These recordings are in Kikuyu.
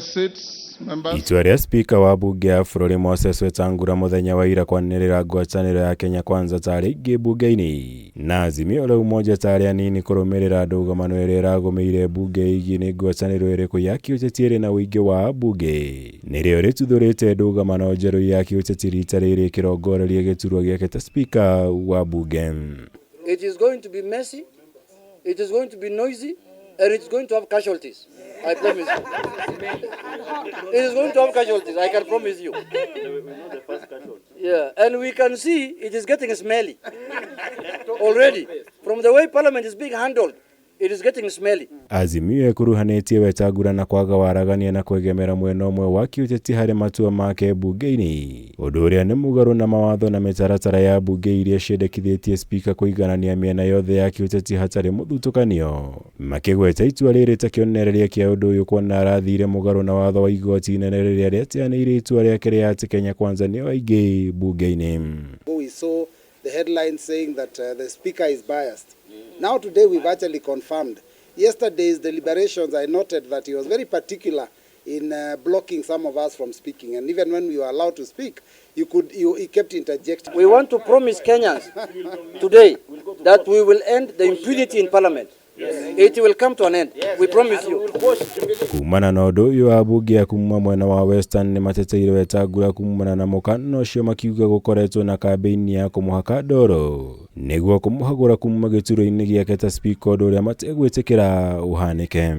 Seats, members. Itua rĩa spika wa mbunge ya bũrũri Moses Wetangula mũthenya wa ira kwanĩrĩra ngwatanĩro ya Kenya Kwanza tarĩ aingĩ mbunge-inĩ na Azimio la Umoja tarĩ anini kũrũmĩrĩra ndũgamano ĩrĩa ĩragũmĩire mbunge ĩgiĩ nĩ ngwatanĩro ĩrĩkũ ya kĩũteti ĩrĩ na ũingĩ wa mbunge nĩrĩo rĩtuthũrĩte ndũgamano njerũ ya kĩũteti rita rĩrĩ ĩkĩrongoreria gĩturwa gĩake ta spika wa mbunge. It is going to be messy, it is going to be noisy, and it's going to have casualties. I promise you. It is going to have casualties, I can promise you. Yeah, and we can see it is getting smelly already. From the way Parliament is being handled, it is getting smelly. Azimio ĩkuruhanĩtie Wetangula na kwaga waragania na kwegemera mwena ũmwe wa kĩũteti harĩ matua make mbunge-inĩ, ũndũ ũrĩa nĩ mũgarũ na mawatho na mĩtaratara ya mbunge iria ciendekithĩtie spika kũiganania mĩena yothe ya kĩũteti hatarĩ mũthutũkanio. Makĩgweta itua rĩrĩ ta kĩonereria kĩa ũndũ ũyũ kuona arathire mũgarũ na watho wa igoti inene rĩrĩa rĩateanĩirie itua rĩake rĩa atĩ Kenya Kwanza nĩo aingĩ mbunge-inĩ. We saw the headline saying that the speaker is biased. Now today we've actually confirmed. Yesterday's deliberations, I noted that he was very particular in blocking some of us from speaking. And even when we were allowed to speak, he kept interjecting. We want to promise Kenyans today that we will end the impunity in Parliament. It will come to an end. We promise you. Kumana na ũndũ ũyũ, ambunge a kuma mwena wa Western nĩ mateteire Wetangula kumana na mũkana ũcio, makiuga gũkoretwo na kambĩini ya kũmũhaka ndoro nĩguo kũmũhagũra kuma gĩturwa-inĩ gĩake ta spika, ũndũ ũrĩa mategwĩtĩkĩra ũhanĩke.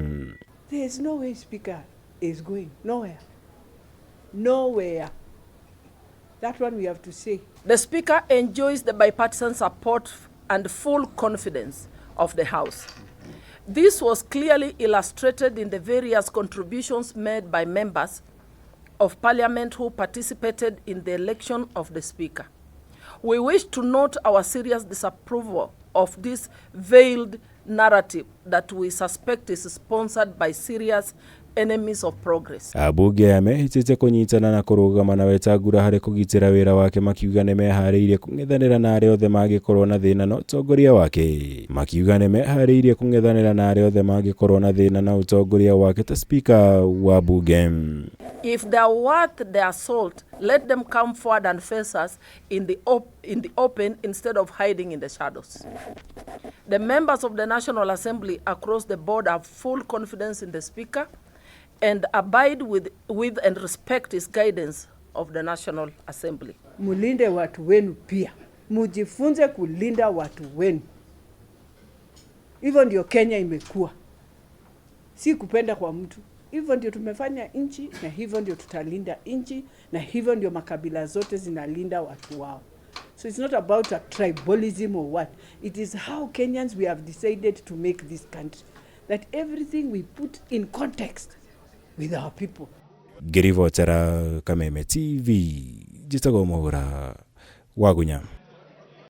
There is no way Speaker is going nowhere. Nowhere. That one we have to say. The Speaker enjoys the bipartisan support and full confidence of the House. This was clearly illustrated in the various contributions made by members of Parliament who participated in the election of the Speaker. We wish to note our serious disapproval of this veiled narrative that we suspect is sponsored by serious enemies of progress. Ambunge aya mehĩtĩte kũnyitana na kũrũgama na Wetangula harĩ kũgitĩra wĩra wake, makiuga nĩ meharĩirie kũng'ethanĩra na arĩa othe mangĩkorwo na thĩna na ũtongoria wake, makiuga nĩ meharĩirie kũng'ethanĩra na arĩa othe mangĩkorwo na thĩna na ũtongoria wake ta spika wa mbunge. If they are worth their salt, let them come forward and face us in the open instead of hiding in the shadows. The members of the National Assembly across the board have full confidence in the Speaker and abide with and respect his guidance of the National Assembly. Mulinde watu wenu pia, mujifunze kulinda watu wenu. Hivyo ndio Kenya imekuwa, si kupenda kwa mtu. Hivyo ndio tumefanya nchi, na hivyo ndio tutalinda nchi, na hivyo ndio makabila zote zinalinda watu wao. So it's not about a tribalism or what. It is how Kenyans, we have decided to make this country. That everything we put in context with our people. Ngĩribotera Kameme TV, njĩtagwo Mwaura Wagunya.